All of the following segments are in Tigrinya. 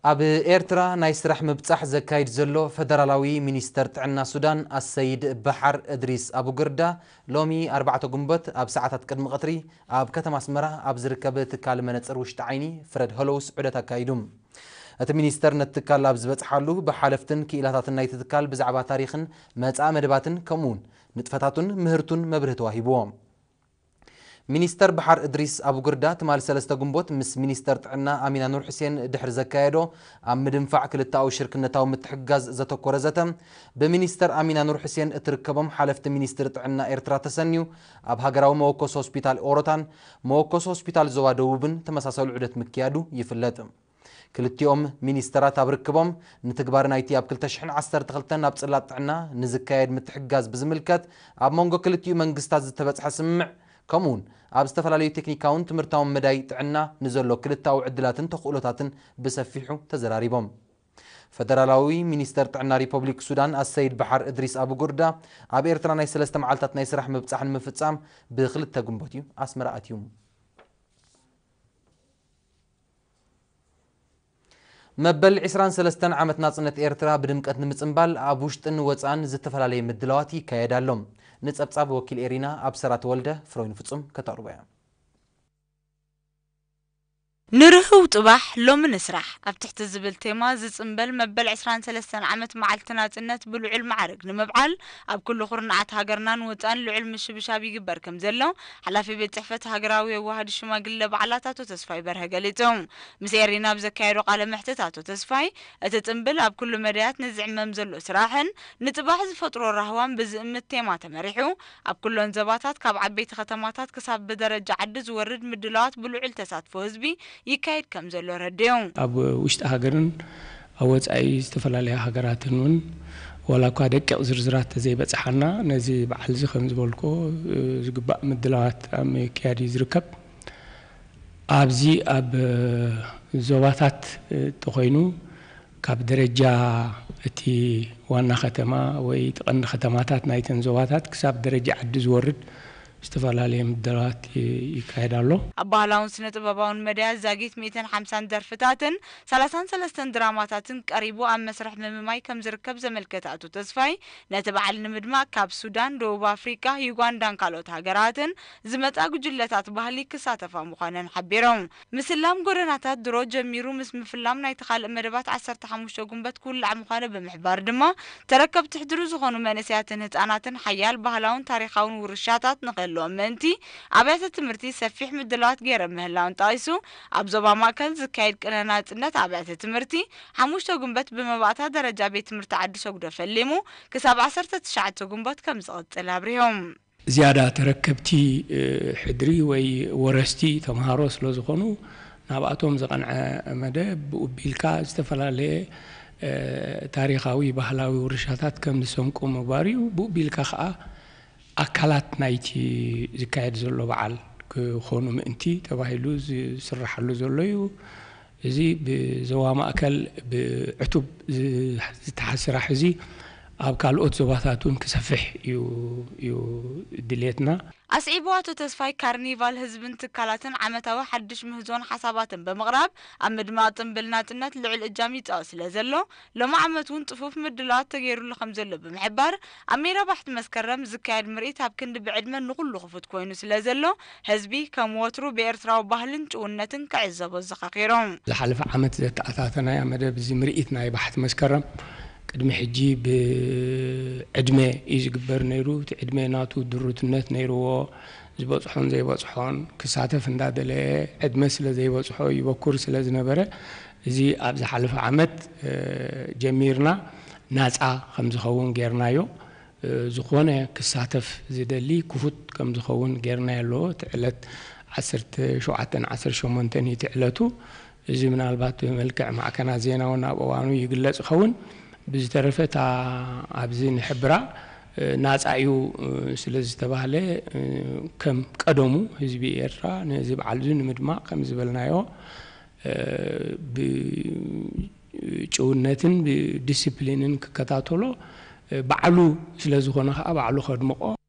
ኣብ ኤርትራ ናይ ስራሕ ምብጻሕ ዘካይድ ዘሎ ፈደራላዊ ሚኒስተር ጥዕና ሱዳን ኣሰይድ በሓር እድሪስ ኣቡግርዳ፣ ሎሚ ኣርባዕተ ግንቦት ኣብ ሰዓታት ቅድሚ ቀትሪ ኣብ ከተማ ኣስመራ ኣብ ዝርከብ ትካል መነጽር ውሽጢ ዓይኒ ፍረድ ሆሎውስ ዑደት ኣካይዱ። እቲ ሚኒስተር ነቲ ትካል ኣብ ዝበጽሓሉ፣ ብሓለፍትን ክኢላታትን ናይቲ ትካል ብዛዕባ ታሪኽን መጻኢ መደባትን ከምኡውን ንጥፈታቱን ምህርቱን መብርሂ ተዋሂብዎ። ሚኒስተር በሓር እድሪስ ኣቡግርዳ ትማል ሰለስተ ግንቦት ምስ ሚኒስተር ጥዕና ኣሚና ኑር ሑሴን ድሕሪ ዘካየዶ ኣብ ምድንፋዕ ክልተኣዊ ሽርክነታዊ ምትሕግጋዝ ዘተኮረ ዘተ፣ ብሚኒስተር ኣሚና ኑር ሑሴን እትርከቦም ሓለፍቲ ሚኒስትሪ ጥዕና ኤርትራ ተሰንዩ ኣብ ሃገራዊ መወከሲ ሆስፒታል ኦሮታን መወከሲ ሆስፒታል ዞባ ደቡብን ተመሳሳሊ ዑደት ምክያዱ ይፍለጥ። ክልቲኦም ሚኒስተራት ኣብ ርክቦም፣ ንትግባር ናይቲ ኣብ ክልተ ሽሕን ዓሰርተ ክልተን ናብ ጽላት ጥዕና ንዝካየድ ምትሕግጋዝ ብዝምልከት ኣብ መንጎ ክልቲኡ መንግስታት ዝተበጽሐ ስምምዕ፣ ከምኡውን ኣብ ዝተፈላለዩ ቴክኒካውን ትምህርታውን መዳይ ጥዕና ንዘሎ ክልተኣዊ ዕድላትን ተኽእሎታትን ብሰፊሑ ተዘራሪቦም። ፈደራላዊ ሚኒስተር ጥዕና ሪፐብሊክ ሱዳን ኣሰይድ በሓር እድሪስ ኣቡጉርዳ ኣብ ኤርትራ ናይ ሰለስተ መዓልታት ናይ ስራሕ ምብጻሕ ንምፍጻም ብክልተ ግንቦት እዩ ኣስመራ ኣትዩ። መበል ዕስራን ሰለስተን ዓመት ናጽነት ኤርትራ ብድምቀት ንምጽንባል ኣብ ውሽጥን ወጻእን ዝተፈላለየ ምድላዋት ይካየድ ኣሎ። ንጸብጻብ ወኪል ኤሪና ኣብ ሰራ ተወልደ፣ ፍሮይን ፍጹም ከተቕርቦ እያ። ንርህው ጽባሕ ሎሚ ንስራሕ ኣብ ትሕቲ ዝብል ቴማ ዝጽንበል መበል ዕስራን ሰለስተን ዓመት መዓልቲ ናጽነት ብልዑል ማዕርግ ንምብዓል ኣብ ኩሉ ኩርናዓት ሃገርናን ወጻእን ልዑል ምሽብሻብ ይግበር ከም ዘሎ ሓላፊ ቤት ጽሕፈት ሃገራዊ የዋሃዲ ሽማግለ በዓላት ኣቶ ተስፋይ በርሀ ገሊጹ። ምስ ኤሪና ኣብ ዘካየዶ ቃለ መሕትት ኣቶ ተስፋይ፣ እቲ ጽንብል ኣብ ኩሉ መዳያት ንዝዕመም ዘሎ ስራሕን ንጽባሕ ዝፈጥሮ ራህዋን ብዝእምት ቴማ ተመሪሑ፣ ኣብ ኩለን ዞባታት ካብ ዓበይቲ ከተማታት ክሳብ ብደረጃ ዓዲ ዝወርድ ምድላዋት ብልዑል ተሳትፎ ህዝቢ ይካየድ ከም ዘሎ ረድዮም። ኣብ ውሽጢ ሃገርን ኣብ ወጻኢ ዝተፈላለያ ሃገራትን እውን ዋላ እኳ ደቂቕ ዝርዝራት ተዘይበጽሓና፣ ነዚ በዓል እዚ ከም ዝበልኮ ዝግባእ ምድላዋት ኣብ ምክያድ እዩ ዝርከብ። ኣብዚ ኣብ ዞባታት ተኾይኑ ካብ ደረጃ እቲ ዋና ከተማ ወይ እቲ ቀንዲ ከተማታት ናይተን ዞባታት ክሳብ ደረጃ ዓዲ ዝወርድ ዝተፈላለየ ምድላዋት ይካየድ ኣሎ። ኣብ ባህላውን ስነ ጥበባውን መዳያት ዛጊት ሚእትን ሓምሳን ደርፍታትን ሰላሳን ሰለስተን ድራማታትን ቀሪቡ ኣብ መስርሕ ምምማይ ከም ዝርከብ ዘመልከተ ኣቶ ተስፋይ፣ ነቲ በዓል ንምድማቕ ካብ ሱዳን፣ ደቡብ ኣፍሪቃ፣ ዩጋንዳን ካልኦት ሃገራትን ዝመጻ ጉጅለታት ባህሊ ክሳተፋ ምዃነን ሓቢሮም። ምስላም ጎደናታት ድሮ ጀሚሩ፣ ምስ ምፍላም ናይቲ ካልእ መደባት ዓሰርተ ሓሙሽተ ጉንበት ክውላዕ ምዃኑ ብምሕባር ድማ፣ ተረከብቲ ሕድሪ ዝኾኑ መንእሰያትን ህጻናትን ሓያል ባህላውን ታሪኻውን ውርሻታት ንኽህልዎም ምእንቲ ኣብያተ ትምህርቲ ሰፊሕ ምድላዋት ገይረን ምህላውን ጠቒሱ፣ ኣብ ዞባ ማእከል ዝካየድ ቅነ ናጽነት ኣብያተ ትምህርቲ ሓሙሽተ ጉንበት ብመባእታ ደረጃ ቤት ትምህርቲ ዓዲ ሰጉዶ ፈሊሙ ክሳብ ዓሰርተ ትሽዓተ ጉንበት ከም ዝቕጽል ኣብሪሆም። ዝያዳ ተረከብቲ፣ እ፣ ሕድሪ ወይ ወረስቲ ተምሃሮ ስለ ዝኾኑ፣ ናብኣቶም ዝቐንዐ መደብ ብኡ ቢልካ ዝተፈላለየ፣ እ፣ ታሪኻዊ ባህላዊ ውርሻታት ከም ዝሰንቁ ምግባር እዩ። ብኡ ቢልካ ኸኣ ኣካላት ናይቲ ዝካየድ ዘሎ በዓል ክኾኑ ምእንቲ ተባሂሉ ዝስርሓሉ ዘሎ እዩ። እዚ ብዞባ ማእከል ብዕቱብ ዝ-፣ ዝተሓዝ ስራሕ እዚ ኣብ ካልኦት ዞባታት እውን ክሰፍሕ እዩ፣ እዩ ድልየትና። ኣስዒቡ ኣቶ ተስፋይ፣ ካርኒቫል ህዝብን ትካላትን ዓመታዊ ሓድሽ ምህዞን ሓሳባትን ብምቕራብ ኣብ ምድማቕ ጽንብል ናጽነት ልዑል እጃም ይጻወት ስለ ዘሎ፣ ሎሚ ዓመት እውን ጽፉፍ ምድላዋት ተገይሩሉ ከም ዘሎ ብምሕባር፣ ኣብ ሜዳ ባሕቲ መስከረም ዝካየድ ምርኢት ኣብ ክንዲ ብዕድመ ንኹሉ ክፉት ኮይኑ ስለ ዘሎ፣ ህዝቢ ከም ወትሩ ብኤርትራዊ ባህልን ጭውነትን ክዕዘቦ ዘኻኺሮም። ዝሓለፈ ዓመት ዘተኣታተናያ መደብ እዚ ምርኢት ናይ ባሕቲ መስከረም ቅድሚ ሕጂ ብዕድመ እዩ ዝግበር ነይሩ። እቲ ዕድመ ናቱ ድሩትነት ነይርዎ። ዝበጽሖን ዘይበጽሖን ክሳተፍ እንዳደለየ ዕድመ ስለ ዘይበጽሖ ይበኩር ስለ ዝነበረ፣ እዚ ኣብ ዝሓለፈ ዓመት፣ እ፣ ጀሚርና ናጻ ከም ዝኸውን ጌርናዮ። እ፣ ዝኾነ ክሳተፍ ዝደሊ ክፉት ከም ዝኸውን ጌርናዮ ኣሎ። እቲ ዕለት ዓሰርተ ሸውዓተን ዓሰርተ ሸሞንተን እዩ እቲ ዕለቱ። እዚ ምናልባት ብመልክዕ ማዕከናት ዜና እውን ኣብ እዋኑ ይግለጽ ይኸውን። ብዝተረፈ እታ ኣብዚ ንሕብራ፣ እ፣ ናጻ እዩ፣ እ፣ ስለ ዝተባህለ፣ እ፣ ከም ቀደሙ ህዝቢ ኤርትራ ነዚ በዓል እዚ ንምድማቕ ከም ዝበልናዮ፣ እ፣ ብጭውነትን ብዲሲፕሊንን ክከታተሎ፣ እ፣ ባዕሉ ስለ ዝኾነ ከኣ ባዕሉ ከድምቖ።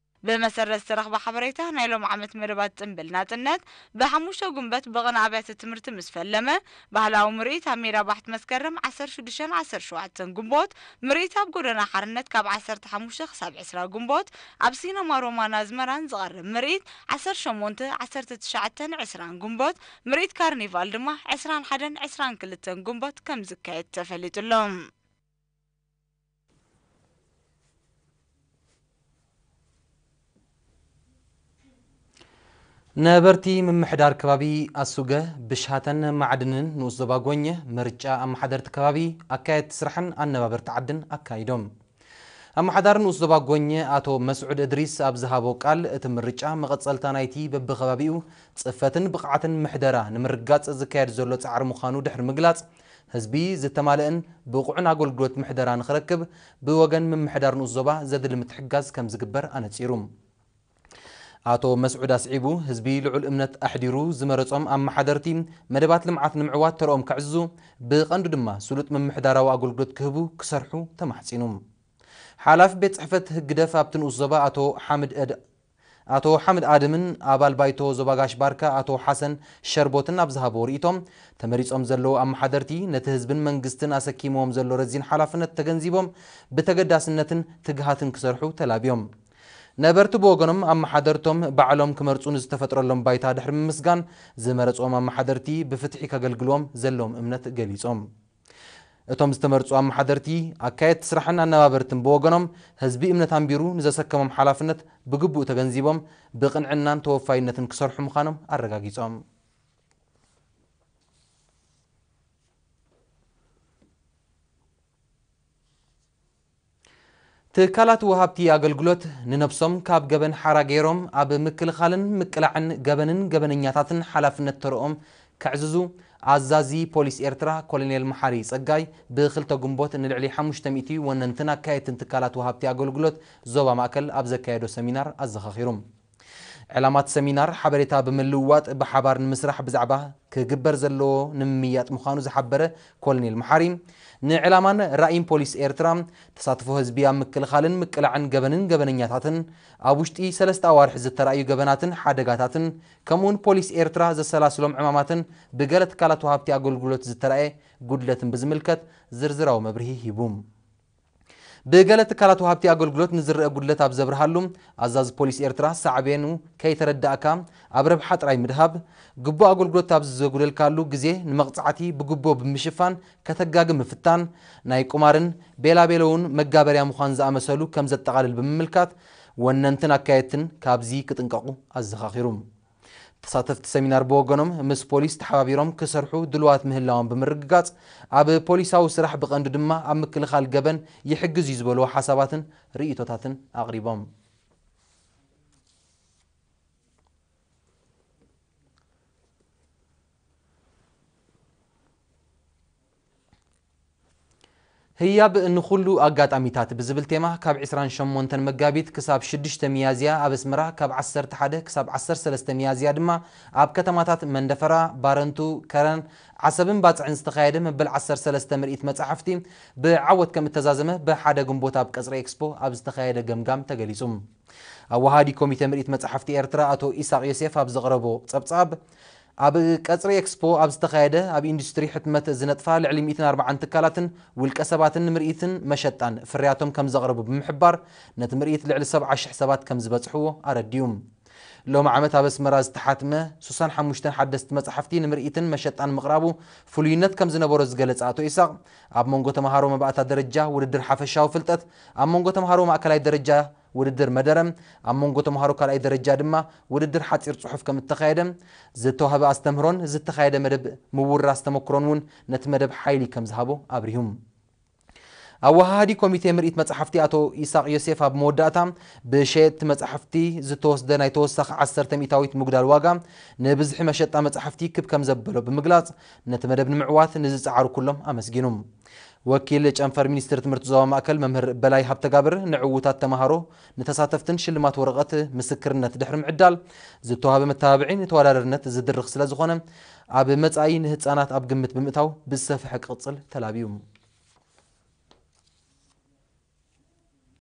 ብመሰረት ዝተረኽበ ሓበሬታ፣ ናይ ሎም ዓመት መደባት ጽምብል ናጽነት ብሓሙሽተ ጉንበት ብቕነ ኣብያተ ትምህርቲ ምስ ፈለመ፣ ባህላዊ ምርኢት ኣብ ሜዳ ባሕቲ መስከረም ዓሰርተ ሽዱሽተን ዓሰርተ ሸውዓተን ጉንቦት፣ ምርኢት ኣብ ጎደና ሓርነት ካብ ዓሰርተ ሓሙሽተ ክሳብ ዕስራ ጉንቦት፣ ኣብ ሲነማ ሮማን ኣዝመራን ዝቐርብ ምርኢት ዓሰርተ ሸሞንተ፣ ዓሰርተ ትሽዓተን ዕስራን ጉንቦት፣ ምርኢት ካርኒቫል ድማ ዕስራን ሓደን ዕስራን ክልተን ጉንቦት ከም ዝካየድ ተፈሊጡ ኣሎ። ነበርቲ ምምሕዳር ከባቢ ኣሱገ ብሽሃተን ማዕድንን ንኡስ ዞባ ጎኘ ምርጫ ኣመሓደርቲ ከባቢ፣ ኣካየድቲ ስራሕን ኣነባበርቲ ዓድን ኣካይዶም። ኣመሓዳሪ ንኡስ ዞባ ጎኘ ኣቶ መስዑድ እድሪስ ኣብ ዝሃቦ ቃል፣ እቲ ምርጫ መቐጸልታ ናይቲ በብኸባቢኡ ጽፈትን ብቕዓትን ምሕደራ ንምርግጋጽ ዝካየድ ዘሎ ጻዕሪ ምዃኑ ድሕሪ ምግላጽ፣ ህዝቢ ዝተማልአን ብቑዕን ኣገልግሎት ምሕደራ ንኽረክብ ብወገን ምምሕዳር ንኡስ ዞባ ዘድሊ ምትሕግጋዝ ከም ዝግበር ኣነጺሩ። ኣቶ መስዑድ ኣስዒቡ፣ ህዝቢ ልዑል እምነት ኣሕዲሩ ዝመረጾም ኣመሓደርቲ መደባት ልምዓት ንምዕዋት ተርኦም ከዕዝዙ፣ ብቐንዱ ድማ ስሉጥ ምምሕዳራዊ ኣገልግሎት ክህቡ ክሰርሑ ተማሕጺኑ። ሓላፊ ቤት ጽሕፈት ህግደፍ ኣብቲ ንኡስ ዞባ ኣቶ ሓምድ ኣድ-፣ ኣቶ ሓምድ ኣድምን ኣባል ባይቶ ዞባ ጋሽ ባርካ ኣቶ ሓሰን ሸርቦትን ኣብ ዝሃብዎ ርእይቶም፣ ተመሪጾም ዘለዉ ኣመሓደርቲ ነቲ ህዝብን መንግስትን ኣሰኪምዎም ዘሎ ረዚን ሓላፍነት ተገንዚቦም ብተገዳስነትን ትግሃትን ክሰርሑ ተላብዮም። ነበርቲ ብወገኖም ኣመሓደርቶም ባዕሎም ክመርጹ ንዝተፈጥረሎም ባይታ ድሕሪ ምምስጋን፣ ዝመረጽዎም ኣመሓደርቲ ብፍትሒ ከገልግልዎም ዘለዎም እምነት ገሊጾም። እቶም ዝተመርጹ ኣመሓደርቲ፣ ኣካየድቲ ስራሕን ኣነባበርትን ብወገኖም፣ ህዝቢ እምነት ኣንቢሩ ንዘሰከሞም ሓላፍነት ብግቡእ ተገንዚቦም፣ ብቕንዕናን ተወፋይነትን ክሰርሑ ምዃኖም ኣረጋጊጾም። ትካላት ወሃብቲ ኣገልግሎት ንነብሶም ካብ ገበን ሓራ ገይሮም ኣብ ምክልኻልን ምቅላዕን ገበንን ገበነኛታትን ሓላፍነት ተርኦም ከዕዝዙ ኣዛዚ ፖሊስ ኤርትራ ኮሎኔል መሓሪ ጸጋይ ብክልተ ግንቦት ንልዕሊ ሓሙሽተ ሚእቲ ወነንትን ኣካየድትን ትካላት ወሃብቲ ኣገልግሎት ዞባ ማእከል ኣብ ዘካየዶ ሰሚናር ኣዘኻኺሩ። ዕላማት ሰሚናር ሓበሬታ ብምልውዋጥ ብሓባር ንምስራሕ ብዛዕባ ክግበር ዘለዎ ንምምያጥ ምዃኑ ዝሓበረ ኮሎኔል መሓሪ፣ ንዕላማን ራእይን ፖሊስ ኤርትራ፣ ተሳትፎ ህዝቢ ኣብ ምክልኻልን ምቅላዕን ገበንን ገበነኛታትን፣ ኣብ ውሽጢ ሰለስተ ኣዋርሕ ዝተራእዩ ገበናትን ሓደጋታትን፣ ከምኡውን ፖሊስ ኤርትራ ዘሰላስሎም ዕማማትን ብገለ ትካላት ወሃብቲ ኣገልግሎት ዝተራእየ ጉድለትን ብዝምልከት ዝርዝራዊ መብርሂ ሂቡ። ብገለ ትካላት ወሃብቲ ኣገልግሎት ንዝረአ ጉድለት ኣብ ዘብርሃሉ፣ ኣዛዚ ፖሊስ ኤርትራ፣ ሳዕቤኑ ከይተረዳእካ ኣብ ረብሓ ጥራይ ምድሃብ፣ ግቡእ ኣገልግሎት ኣብ ዘጉደልካሉ ግዜ ንመቕጻዕቲ ብግቡእ ብምሽፋን ከተጋግም ምፍታን፣ ናይ ቁማርን ቤላቤሎ እውን መጋበርያ ምዃን ዝኣመሰሉ ከም ዘጠቓልል ብምምልካት፣ ወነንትን ኣካየድትን ካብዚ ክጥንቀቑ ኣዘኻኺሩ። ተሳተፍቲ ሰሚናር ብወገኖም፣ ምስ ፖሊስ ተሓባቢሮም ክሰርሑ ድልዋት ምህላዎም ብምርግጋጽ፣ ኣብ ፖሊሳዊ ስራሕ ብቐንዱ ድማ ኣብ ምክልኻል ገበን ይሕግዝ እዩ ዝበልዎ ሓሳባትን ርእይቶታትን ኣቕሪቦም። ህያብ ንኹሉ ኣጋጣሚታት ብዝብል ቴማ፣ ካብ ዕስራን ሸሞንተን መጋቢት ክሳብ ሽዱሽተ ሚያዝያ ኣብ ኣስመራ፣ ካብ ዓሰርተ ሓደ ክሳብ ዓሰርተ ሰለስተ ሚያዝያ ድማ ኣብ ከተማታት መንደፈራ፣ ባረንቱ፣ ከረን፣ ዓሰብን ባጽዕን ዝተኻየደ መበል ዓሰርተ ሰለስተ ምርኢት መጻሕፍቲ ብዓወት ከም እተዛዘመ ብሓደ ግንቦት ኣብ ቀጽሪ ኤክስፖ ኣብ ዝተኻየደ ገምጋም ተገሊጹ። ኣዋሃዲ ኮሚቴ ምርኢት መጻሕፍቲ ኤርትራ ኣቶ ኢሳቕ ዮሴፍ ኣብ ዘቕረቦ ጸብጻብ፣ ኣብ ቀጽሪ ኤክስፖ ኣብ ዝተኻየደ ኣብ ኢንዱስትሪ ሕትመት ዝነጥፋ ልዕሊ ሚእትን ኣርባዓን ትካላትን ውልቀ ሰባትን ንምርኢትን መሸጣን ፍርያቶም ከም ዘቕረቡ ብምሕባር፣ ነቲ ምርኢት ልዕሊ ሰብዓ ሽሕ ሰባት ከም ዝበጽሕዎ ኣረዲኡ። ሎም ዓመት ኣብ ኣስመራ ዝተሓትመ ሱሳን ሓሙሽተን ሓደስቲ መጻሕፍቲ ንምርኢትን መሸጣን ምቕራቡ ፍሉይነት ከም ዝነበሮ ዝገለጸ ኣቶ ኢሳቕ፣ ኣብ መንጎ ተምሃሮ መባእታ ደረጃ ውድድር ሓፈሻዊ ፍልጠት፣ ኣብ መንጎ ተምሃሮ ማእከላይ ደረጃ ውድድር መደረ፣ ኣብ መንጎ ተምሃሮ ካልኣይ ደረጃ ድማ ውድድር ሓጺር ጽሑፍ ከም እተኻየደ፣ ዝተዋህበ ኣስተምህሮን ዝተኻየደ መደብ ምውራስ ተመክሮን እውን ነቲ መደብ ሓይሊ ከም ዝሃቦ ኣብሪሁ። ኣወሃሃዲ ኮሚቴ ምርኢት መጻሕፍቲ ኣቶ ኢሳቕ ዮሴፍ ኣብ መወዳእታ፣ ብሸየጥቲ መጻሕፍቲ ዝተወስደ ናይ ተወሳኺ ዓሰርተ ሚእታዊት ምጉዳል ዋጋ ንብዝሒ መሸጣ መጻሕፍቲ ክብ ከም ዘበሎ ብምግላጽ፣ ነቲ መደብ ንምዕዋት ንዝጸዓሩ ኩሎም ኣመስጊኑ። ወኪል ጨንፈር ሚኒስትሪ ትምህርቲ ዞባ ማእከል መምህር በላይ ሃብተጋብር ንዕዉታት ተምሃሮ ንተሳተፍትን ሽልማት ወረቐት ምስክርነት ድሕሪ ምዕዳል፣ ዝተዋህበ መተባብዒ ንተወዳዳርነት ዝድርኽ ስለ ዝኾነ፣ ኣብ መጻኢ ንህጻናት ኣብ ግምት ብምእታው ብዝሰፍሐ ክቕጽል ተላብዩ።